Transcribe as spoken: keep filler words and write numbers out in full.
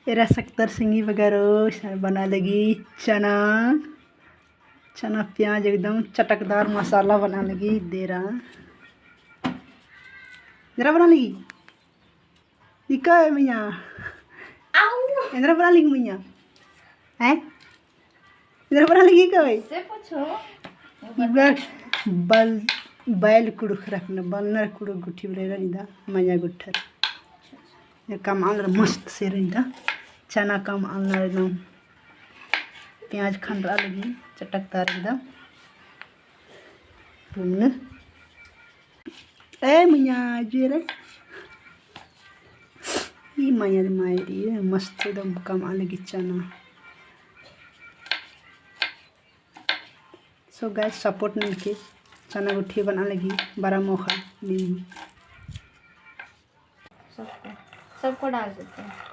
एरा सक्तर संगी बगरो, इसन बना लगी चना, चना प्याज एकदम चटकदार मसाला बना लगी देरा। देरा बना लगी। इका है मैया। आऊ। एन्दरा बना लगी मैया। हैं? एन्दरा बना लगी इका है? से पूछो। इबड़ा बल-, बैल कुँड़ुख़ रखना, बलनर कुँड़ुख़ गुट्ठी बलेरा निदा, मैया गुट्ठर। ये कमआलर मस्त से रनिदा, चना कमआलर एकदम। प्याज खंडरा लगी, चटकदार एकदम। तुमने ए मैया, जे रे। ई मैया रे मायरी, मस्त एकदम कमआ लगी चना। So guys, support ननके चना गुट्ठी बना लगी, बरा मोख़ा नीम। सबको, सबको डाल देते हैं।